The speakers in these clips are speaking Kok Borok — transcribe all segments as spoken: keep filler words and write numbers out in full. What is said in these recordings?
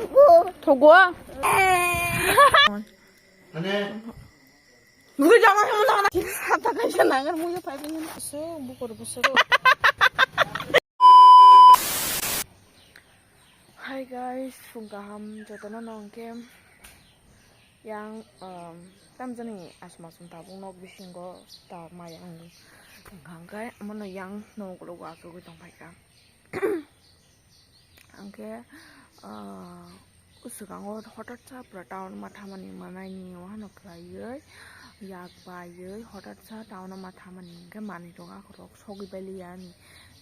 Thogo. Mane. Guri jama sama sama na. Hata kaisa nangar muya pai bini. So, bukor busoro. Hi guys, phung kaham jotono nongke. Yang, um, tamjani asma sum tabung nok bisingo ta mayang. Hangkai mono yang nok logo asugwi tongphaika. Hingke, ah, o swkango hotat sa pura town ma thamani manaini wahano khlaiwi yak baiwi hotat sa town ma thamani hingke manwi rok akhorok sogwi bailiya ani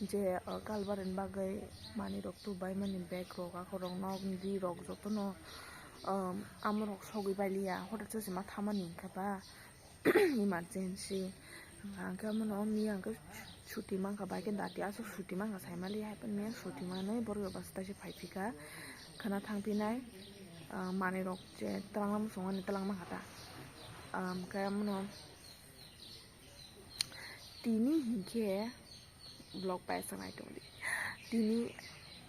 je, ah, kalbarani bagwi manwi rok tubaimani bag rok akhorok nok di rok jotono, ah, amorok sogwi bailiya hotat sa se ma thamani hingke ba. Emergency. Hingke omono miya hingke chuti mankha, bai khe dati aswk chuti mankha, saimali hai phano miya chuti manwi borok bwswk taisa phaiphika khwna thangphinai, ah, manwi rok je twlangna muchungmani twlang mankha ta. Ah, hingke omono tini hingke vlog paisa nai tongdi. Tini,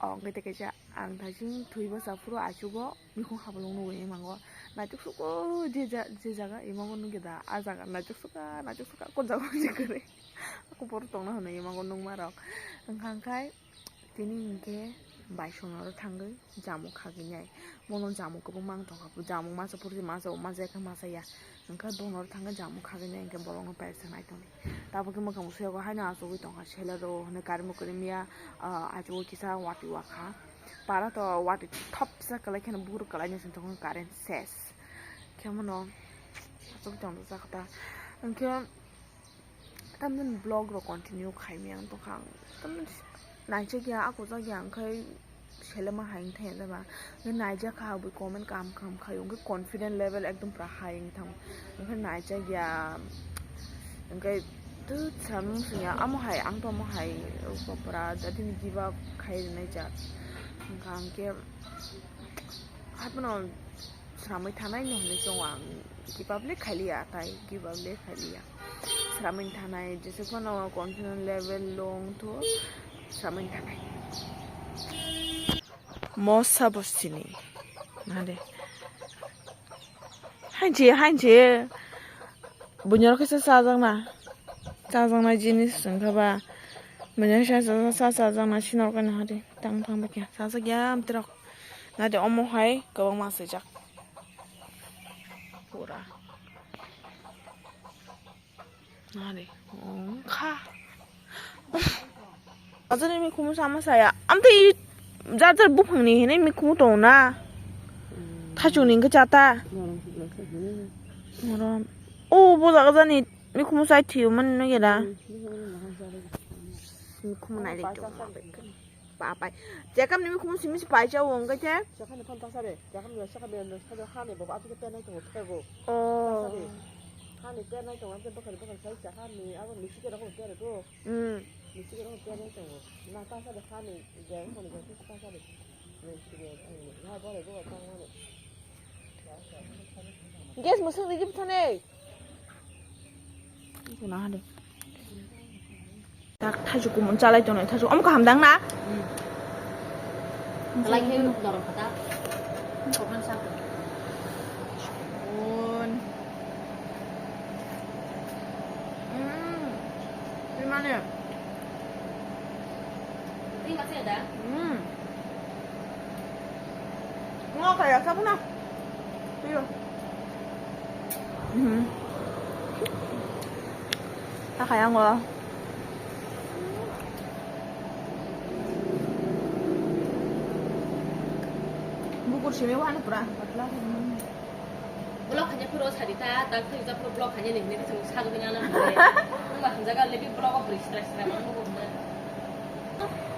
o, hingke tei kaisa ang thaiching thwi bwsa phuru achugo mikhung habolong nugwi mango. Naituk suko je ja-, je jaga imango nugwi da, a jaga naituk suka, naituk suka, ko jaga je kwrwi. Ako bohrok tongna hwnwi imango nungma rok. Wngkha hwnkhe tini hwnkhe bai songna oro thangwi jamung khagwi nai. Bono jamung kwbangma wng tongkha, jamung masa phuru se masa, o masa ya khe masa ya. Hingke bono thangkhe jamung khagwi nai hingke bolongno paisa nai tongdi. Tabukhe mwkhang bwswk haino achugwi tongkha selero hwnwi karwi mwkhwrwi miya, ah, achugwi kisa watwi wakha. Para to watwi thopsa kwlai kheno bukruk kwlaini song tongkha current ses. Khe mono achugwi tongjakha ta. Hingke tamni vlog rok continue khaimya wng tongkha ang. Tamni naijakya, akujagya, hingke selema hai wngthai ya ba. Hingke naijakha, bui comment kaham kaham khai, hingke confident level ekdom pura high wngthang. Hingke naijakya, hingke twi samung songya, amo hai, ang to amo hai, pura, jadi give up khai rinai jak. Hingke hingke, haphano sramwi thanai no hinwi chongo ang, give up le khailiya, tai give up le khailiya. Sramwi thanai, jese phano confident level low wngthu, sramwi thanai. Mosa bosini. Nade. Hanchi, hanchi. Bunyoro kisa chajakna. Chajakna jinis wngkha ba. Bunyoro kisa cha, cha, chajakna sinor kani hadi. Tang, tang, bakya. Chajakya, amtirok. Nade omo hai, kwbangma swijak. Pura. Nari, ongkha. Ajani mikhumu sama saya. Amte i jar jar buphangni hinwi mikhumu tongna. Thachuni hwnkhe chata. Morom. O bo jaga jani mikhumu chai thiyo mani no geda. Mikhumu nai le tongma bai. Ba pai. Jekam ni mikhumu simi si pai chao wng khe. Jekam ni phone tasa de. Jekam ni saka de, saka de hani bo atu ke penai tongo phebo. Oh. Tasa de. Hani penai tongo, ante bakari bakari sai sa hani abo misi ke rokon pere do. Hmm. Misi ke rokon penai tongo. Na tasa de hani, jekam hani jekam tasa de. Misi ke, na bore do tang mani. Gas musuk rigi bthane. Ito na hade. Tak thaju kumun chalai tongnai thaju. Omo kaham dang na? Hmm. Lai khe norok kata. Kokon sak. Un. Hmm. Ini mana ya? Ini masih ada? Hmm. Ngo kaya, sabo na. Tuyo. Mhm. Takaya ngo. Bukur simi wahani pura. Vlog khaina phuru sadi ta, ta khaina phuru vlog khaina ni hinwi khe chwng sago bini ano hinwi. Wngba hamjaga lebi vlog o bwrwi sra sra mano bo hwnna.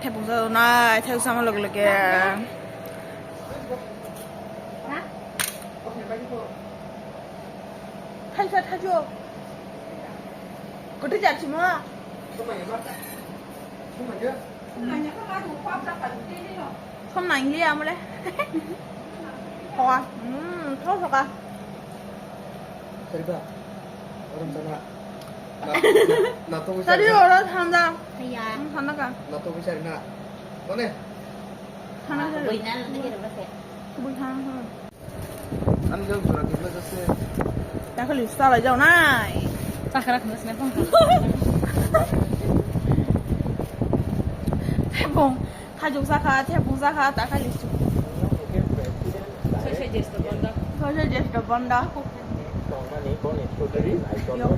Thepung sa nai, thepung sama log log ya. Ha? Thaisa thajo. Kote jachimo. Som nang liya mole. Hoa. Hmm, thau soka. Sariba. Orang sana. Na, na, na to Tadi bisa. Orang sana. Iya. Hmm, sana ka. Na to bisa na. Mana? Sana ka. Boy nan nanti kita berapa? Bui ha ha. Ang jok jora kisa kisa. Dakhali salai jao nai. Sakra khna sne phone. Thepung. Khajuk sakha, thepung sakha, dakhali su. Social jest bondo. Social jest bondo. Yok,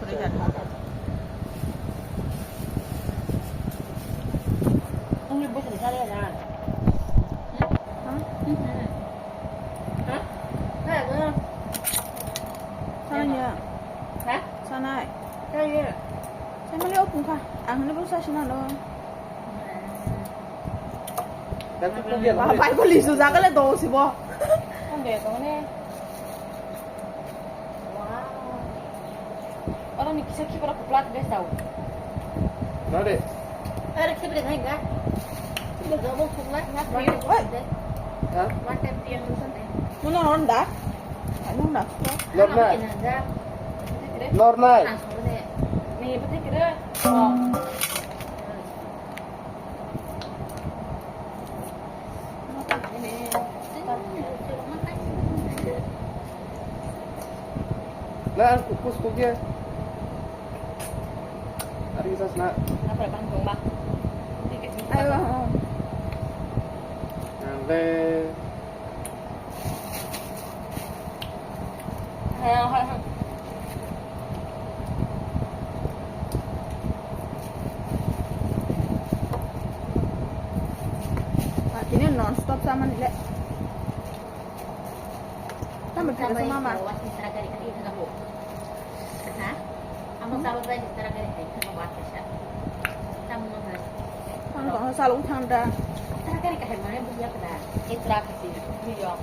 Sanai ya. Ha? Sanai. Sanai ya. Sanai ya, pungkha. Ang ini baru sasi nalo. Bapak ibu lisu jaga le do sibo. Kong de kong ne. Wow. Oro ni kisa khibra kuplat bes dao. Nade. Are khibra ngai ga. Khibra gabo kuplat na. Oi. Ha? One time piang dulu santai. Muno ronda. Anu na. Lorna. Lorna. Ni betul kira. Oh. Na ang kukus kukia. Ari sa sna. Apa bang dong ba? Ayo. Nang le. Tini non stop sama ni le. Tama tama mama. Amo salok bai tara kari hai khama bat kasa. Tamo no hai. Ang ko salok thang da. Tara kari kahai mane buya kada. Itra kasi buyo.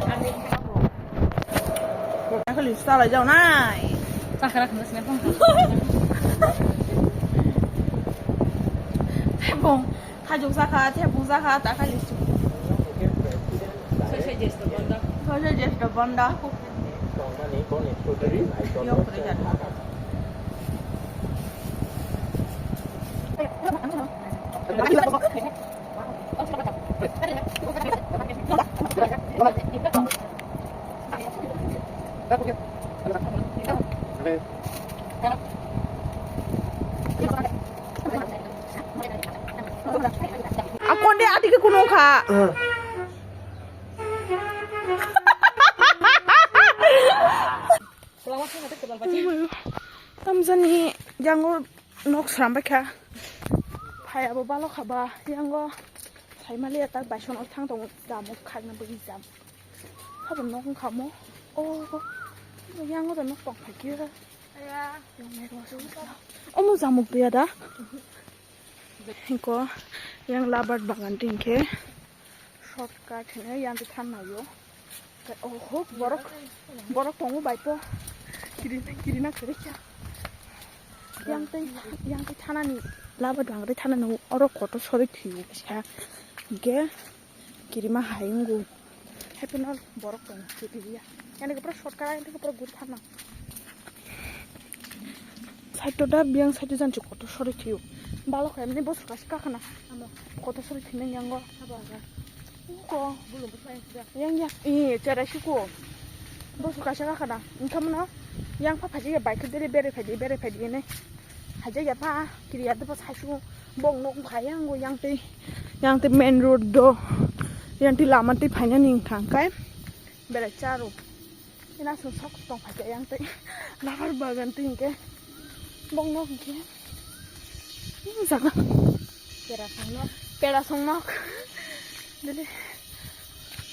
Ami khama. Dakhali salai jao nai. Sakra khna sne phone. Thepung. Khajuk sakha, thepung sakha, dakhali su. Social jest bondo. Social jest bondo. Yok, Akonde atike kuno kha. Tamjani yango nok sram baikha. Phai abo balo khaba yango. Saimali eta baisong thang tong jamuk khagna bagi jam. Habo nok khamo. Oh, yango da nok tong phai kira. Omo jamuk ya da. Hingko yang labar bagan tingke shortcut hene yang thannayo. Oh, borok, borok tongo baipo. Kiri, kiri na kiri kya. Yang tei, yang tei thanani labar bagan tei thanani oro kotor sori thiyo kisa. Hingke. Kirima hai wngo. Hai phano borok tongo, kiriya. Yani pura shortcut, yani pura guri tharna. Side to da biyang side to janchi kotor sori thiyo. Balok hai mani bosor kaisa kakhana. Amo. Kotor sori thina yango. Abo aga. Ko. Bulu bwsai sida. Yang ya, eh, cherai siko. Bosor kaisa kakhana. Wngkha mano, yang pha phaji ya bike dere bere phaidi, bere phaidi ne. Hajakya pa kiriya de pa saisu bong nok phai yango yang tei yang tei main road do yang tei lama tei phaina ning thang kai belai charo ina sung sok tong phai yang tei labar bagan tei hingke bong nok hingke jaga pera song nok pera song nok dili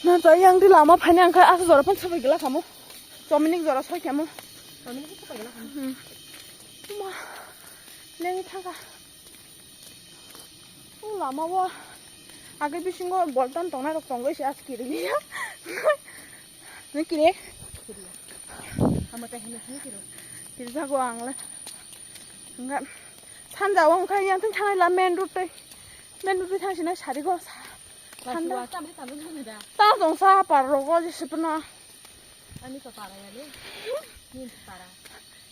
na ta yang tei lama phaina ang kai asa jora phan sabai gela kamo chominik jora soi kamo chominik sabai gela kamo. Tuma lengwi thangkha. O lama o agwi bisingo boltan tongnai rok tongwi se askiri ya. Nang kiri? Kiri. Amo tai hini hini kiri. Kiri jago ang le. Enggak. Sanja o wngkha yang tun thangnai la main road tai. Main road tai thangsinai sari go sa. Thanda. Tam tam ni da. Ta jong sa par rogo je sipna. Ani ka para ya le. Ni para.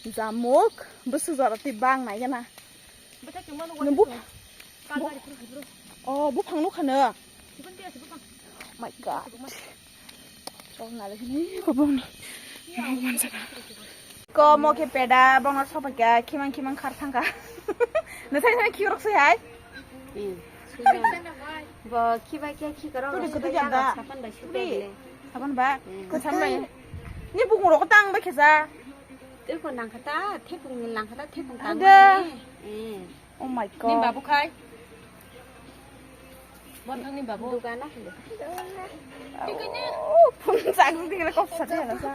Jamuk, bwswk jora twi bang nai gana. Bwthai chwngma nukgo. Nung bu-, kal bu-, bari phuru phuru. Oh, buphang nukha no? Sibon tiya si buphang. My God. Chok nalai sini, kobong ni. Nang mansa ka. Ko mo khe peda, bongor sopa kya, khimang khimang khar thangka. Nasa nasa khikrok sui hai. Hmm. Bo khiba kya khikrok. Tuli kutu janda. Sapan bai sui. Tuli. Sapan ba. Hmm. Kutu sapan bai. Ni bukung rok tang ba khesa. Teko nangkha ta, thepung ni nangkha ta, thepung tang. Ada. Mani. Eh. Oh my God. Ni babu khai. Bon thang ni babu. Dukan ah. Oh, phun sang dikle kok sa dia sa.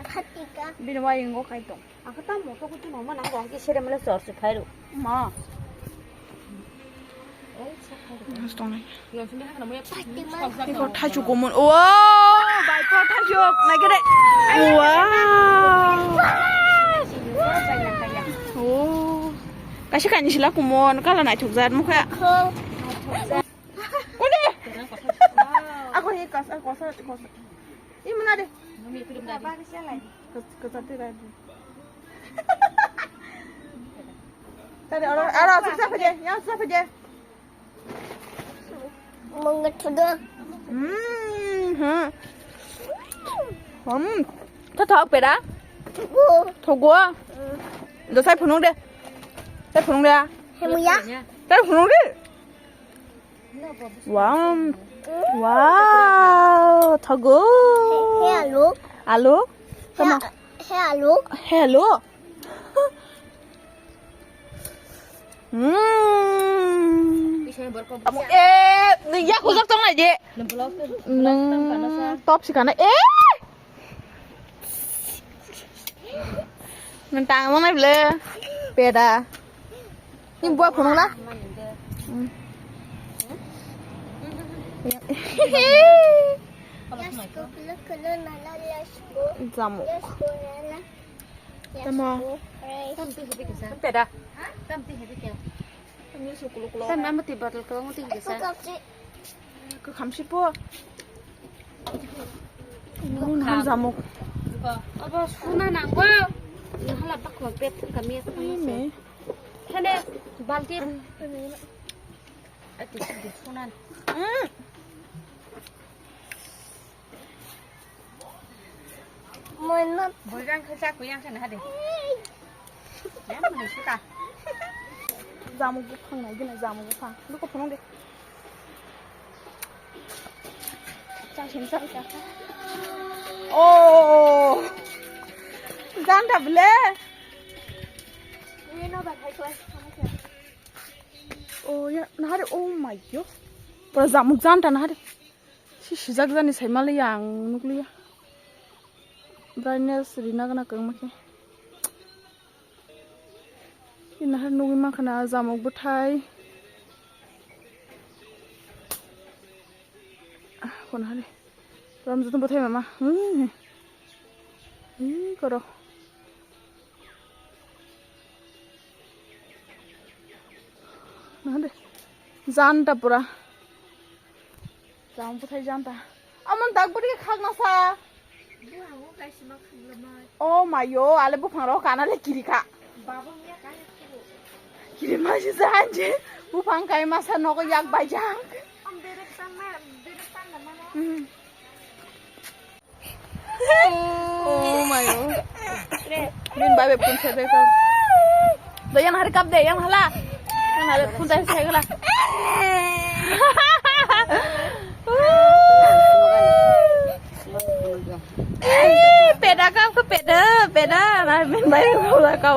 Bini wa ingo khai tong. Ako ta moto kutu mama nang gong ki sere mele sor su khai ro. Ma. Mas tong nai. Iko thaichuk komon. Wow, bai ko thaichuk. Nai kere. Wow. Oh. Kaisa kaini sila komon kala naithok jat mokha. Kone. Ako he kas, ako sa, ako sa. Imana de. Kas, kas ati rai. Tadi aro, aro asuk sa phaje, yang asuk sa phaje. Mangga thudo. Hmm, hmm. Hmm. Tha thok pera? Thogo. Thogo? Hmm. Do sai phunung de. Sai phunung de. Hemuya? Sai phunung de. Wow. Wow, thogo. He, he, alo. Alo? He, Tama. He, alo. He, alo. Hmm. Amo, eh, nung ya kujak tong nai je. Nung top sikana. Eh! Nung tang mo nai ble. Peda. Ni buat phunung la. Hmm. Jamuk. Tamo. Tam twi hebi kisa. Tam peda. Tam twi hebi kya. Tam nama twi bottle ko twi kisa. Ko khamsi po. Nang jamuk. Abo suna nangbo. Hala bakho pet kami. Ime. Hane balti. Ati suna. Boirang khe chak kuyang khe naha de. Yang mani suka. Jamuk buphang nai gina jamuk buphang. Luko phunung de. Chak sin chak chak. Oh. Janta ble. Ini no ba khai khlai. Oh ya, naha de, oh my God. Pura jamuk janta naha de. Si sijak jani sai maliya ang nukliya. Brightness rina gana kwrwngma khe. Ina har nugwi mankha na jamuk bwthai. Ah, kono hari. Ram joto bwthai mama. Hmm. Hi koro. Nade. Janta pura. Jang bwthai janta. Amon dak bwrwi khakna sa. Oh mayo, ale buphang rok kana le kiri kha. Kiri ma si sa anje. Buphang kai ma sa nogo yak bai jang. Hmm. Oh my God. Min bai be phone se de ko. Do yang hari kap de, yang hala. Yang hala phone tai sai gala. Eh, peda kap ko peda, peda. Na min bai ko la kap.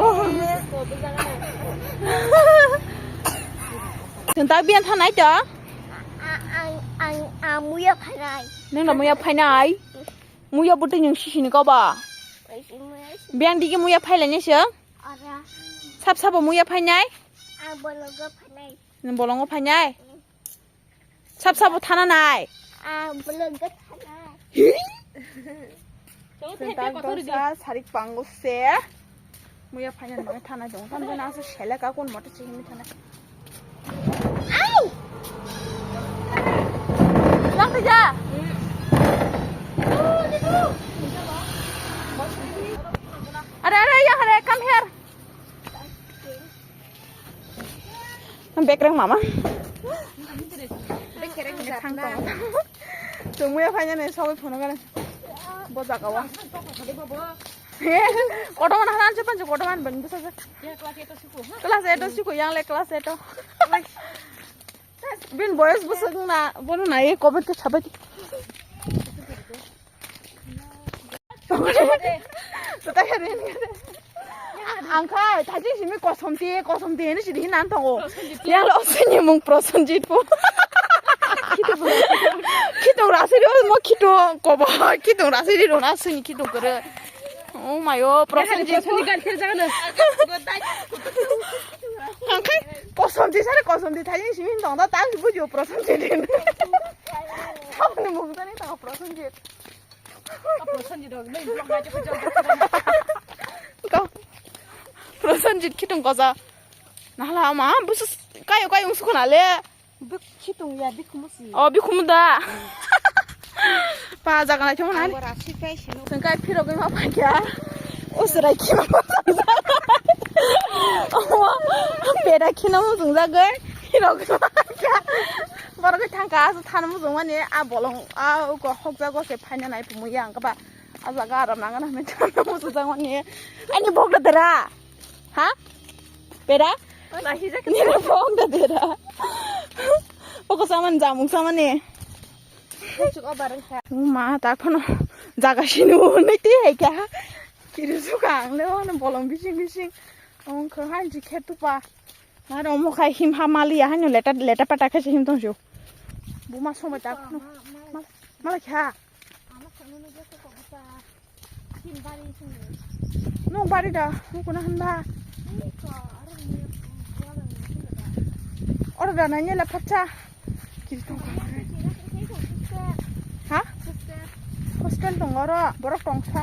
Tun ta bian thanai to. Ang, ang, ang, ang muya phanai. Nang na muya phanai. Muya bwtwi nwng sisini kau ba? Biyang digi muya phailainai se? Ora. Sab sabo muya phainai? Ang bolongo phainai. Nwng bolongo phainai? Mm. Sab sabo thana nai? Ang bolongo thanai. Tang tangsa sarik pango se. Muya phainani bagwi thanai tongo. Tamo jani aswk selek a kun moto chihimwi thanai. Au! Lang tija. Are, are, yang are, come here. Bekreng mama. Bekreng thang tongo. Chwng muya phainani sogwi phunukgani. Bo jaga o. Kotorma na hanse panse kotorma ni bani bwsa se. Class eight o siko, yang le class eight o. Bin boyos bwswk na, bono nai comment khe sabai di. Ang khai thajin simi kosom ti, kosom ti hini sidi hinan tongo. Yang lo sini mung Prosenjit po. Khitong rasi ro mo khitong kobo, khitong rasi ro na sini khitong kore. Oh my god, Prosenjit. Prosenjit gan khel jagana. Ang khai kosom ti sare kosom ti thajin simi tong da tang bujo Prosenjit. Thok ni mung tani tong Prosenjit. Prosenjit dog nei blog ma joko joko. Prosenjit khitong koja. Nahla ma busu kayo kayo sukuna le. Bik khitung ya, bik khumusi. Oh, bik khumu da. Pa jaga nai thung nai. Ang rasi pai sino. Tengkai phirok ma pa kya. Usrai khima. Oh, beda khina mo jung jagai. Phirok ma kya. Borok thangka asu than mo jung mani a bolong a ko hok jago se phaina nai pumu yang ka ba. A jaga aram nang na me than mo jung jang mani. Ani bok da dera. Ha? Pera? Nahijak. Nira phone da dera. Oko saman jamung samani. Chuk obar wngkha. Ma ta khono jaga sinu nai ti hai kha. Kiri suka ang le ono bolong bising bising. Ong kho hanji khe tupa. Maro mo khai him ha mali ya hanyo leta leta pata khai him tong ju. Buma somai ta khono. Mala kha. Nung bari da, nung kuna handa. Oro da nanya la pacha. Kiri tong ka. Ha? Hostel tong oro, borok tong sa.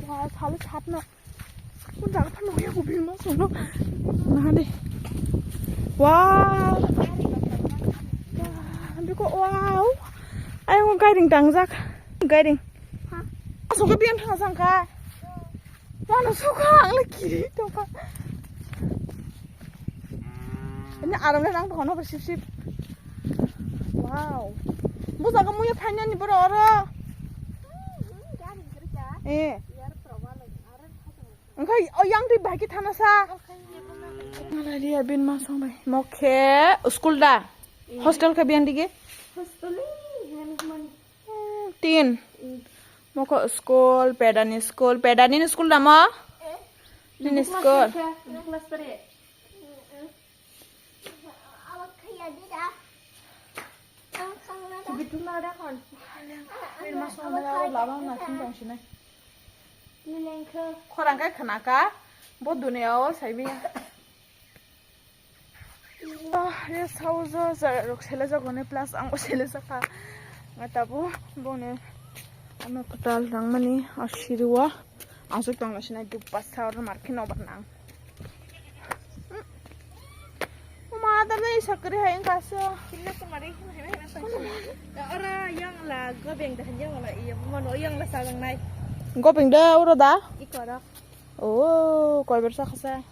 Wah, salu sat no. Kun jaga phano ya ko bima sono. Nah de. Wow. Biko wow. Ayo gairing tangjak. Gairing. Asok ke biam thang sangka. Mana suka ang le kiri tongka. Ini aram le nang tongno bersip sip. Wow. Bu jaga muya phanya ni boro oro. Eh. Engkha o yang twi bahai khe thana sa. Malaria bin ma song bai. Mokhe school da? Hostel khe biyan dige? Hostel ni, hemani. Hmm, tin. Mokho school, pedani school, pedani school da mo? Nini school. Class pare. Khorang kai khna ka, bo dunia o sai manya. Ah, rest house o chwrai rok selejak mani, plus ang bo selejak kha. Nga tabuk boni ano kwtal nangmani o siri o. Aswk tongla sinai dupasa oro market nobar nang. Uma adar dai sakri hai wngkha so. Kinna kumari hima hima hima tong sini. Ora yang la gobeng dah yang la iya mano yang la salang nai. Gobeng da oro da? Iko ro. Oh, koi ber sa khasa.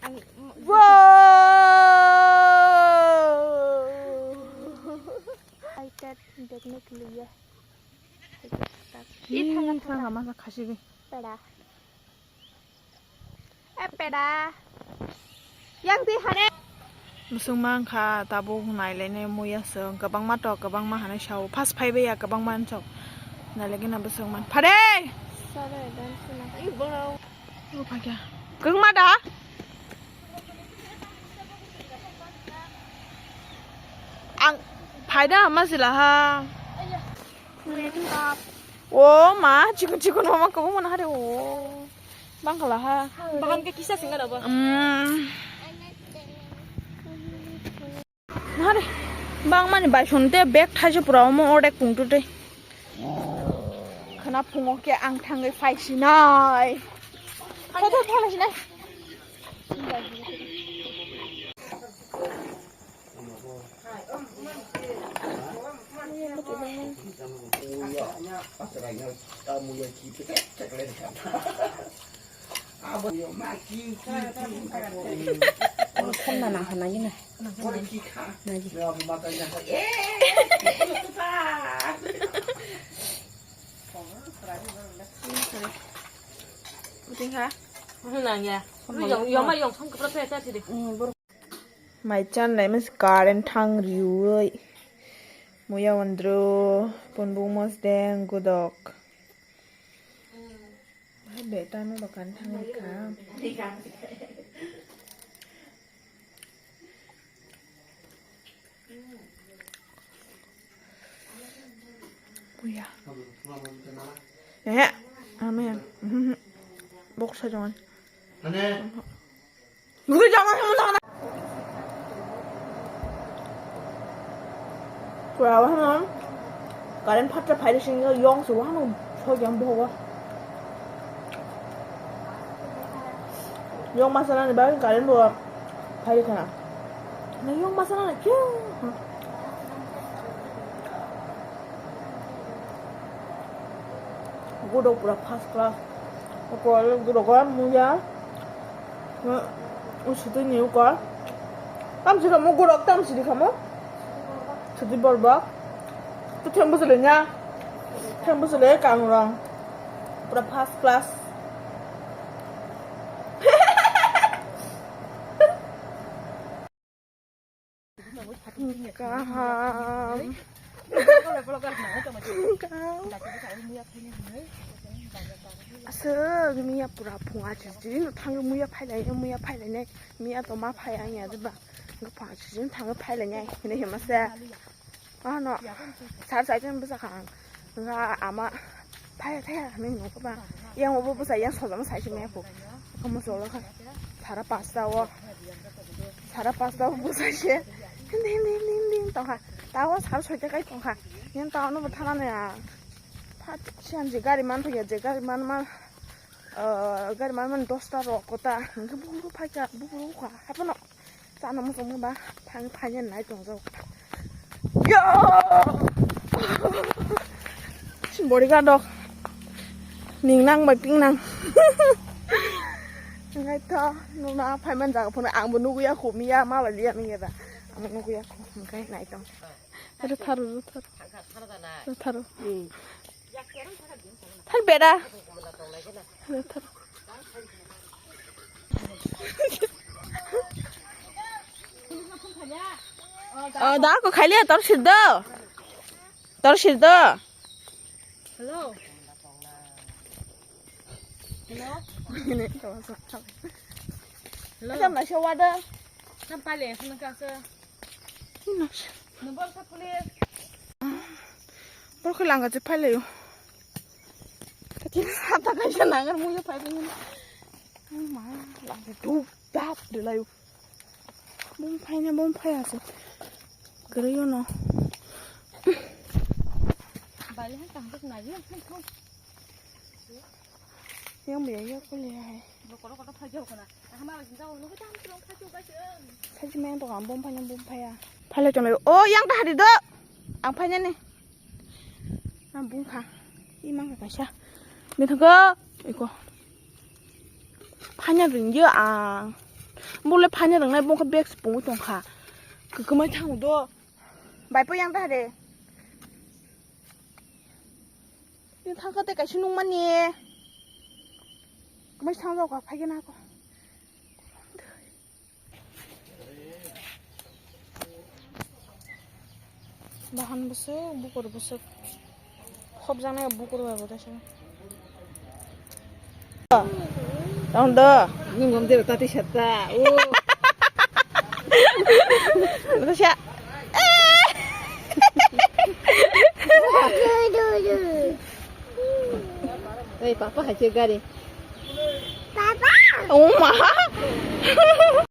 Ang Wow. Ai tet dekne ke liye. Ih, thanga, thanga, thanga, masa khasi bi. Peda. Eh, peda. Yang di hane. Muchungma wngkha tabuk nailainai muya se kwbangma tok kwbangma hane sao first phaibai ya kwbangma wngkha nailaigena muchungma phare. Sare dan suna. Ih, borok. Kwbangma da? Ang phaida ma sila ha. O ma, chikon chikon mama kwbangma na hare o. Bangkala ha. Bahan ke kisa singa da ba? Mm. Nare, bangmani bai song te bag thaise pura omo ordek pungtu te. Khana phungo ke ang thangwi phai sinai. Kotor phala sinai. Khonna nang hana gina. Nagi. Uting ha? Nang ya. Yong, yong ma yong song kapra pe ta thidi. Mai chan lai mas current thang riui. Muya wandro, punbung mos deng, gudok. Beta no dokan thang rikha. Buya. Eh, amen. Mhm. Bok sa jangan. Ane. Guru jangan kamu jangan. Kurawa hano. Current phatta phaile singyo yong se wahano sojam bohogo. Yong masana ni bagwi current bo phaile khana. Na yong masana na kya? Gudok pura first class. Okol gudok muya. Usutwi ni ukol. Tam si kamo gurok, tam si di kamo. Sudi borbok. Tu thembu sule nya. Thembu sule kangrong. Pura first class. Kaham. Kaham. Aswk miya pura phung achijin thangwi muya phailai, muya phailai nai. Miya to ma phai ang ya diba. Phung achijin thangwi phailai nai hinwi hima se. Ano sar saichung bwsa kha ang. Nga ama phaya phaya hinwi nukha ba. Yang obo bwsa yang sojama sai se maya phu. Kamo solo kha. Sara pasta o. Sara pasta o bwsa se. Hindi hindi hindi hindi tongkha. Tawo sara soita kai tongkha. Yang tawo no bwthana ne a. Phat siyan je gari man phaya je gari man man. Ah, gari man man dosta rok kota. Hingke buru phaika buru kha. Hapono. Chana muchungma ba phang phanya nai tongjak. Yo! Bodyguard rok ning nang bai ping nang. Ngai to nuna phaiman jaga phone ang bo nuguya khu miya ma bai liya miya da. Ang nuguya khu ngai nai tong. Ru tharu ru tharu. Ru tharu. Thar beda. Ru tharu. Oh, da ko khaile tor siddo. Tor siddo. Hello. Hello. Hello. Kam na se wada. Kam pale, kam ka se. Ino se. Number sa pule. Bor ko langa je pale yo. Kati sa ta kai sa nangar mu yo pale yo. Oh my, langa dup dap de la yo. Bum phai na, bum phai ase. Gre yo no. Bale han tang na yo. Yang biya ya ko le hai. Saji meng to ang bom phanya bom phaya. Phalai tonglai o yang ta hari do. Ang phanya ni. Ang bung kha. I mang ka kaisa. Ni thago iko. Phanya ring yo ang. Bole phanya ring nai bung kha bag se pungu tong kha. Kekemai thang do. Bai po yang ta hari. Ni thangkha tei kaisa nungmani. Kemai sangjak kha phaikhe na kho. Bahan bwswk, bukur bwswk. Khopjaknai bukur bai bo kaisa. Tong do. Nung gom jero tati setta. O. Tati setta. Ei, papa hai che gari. Papa. Oh ma.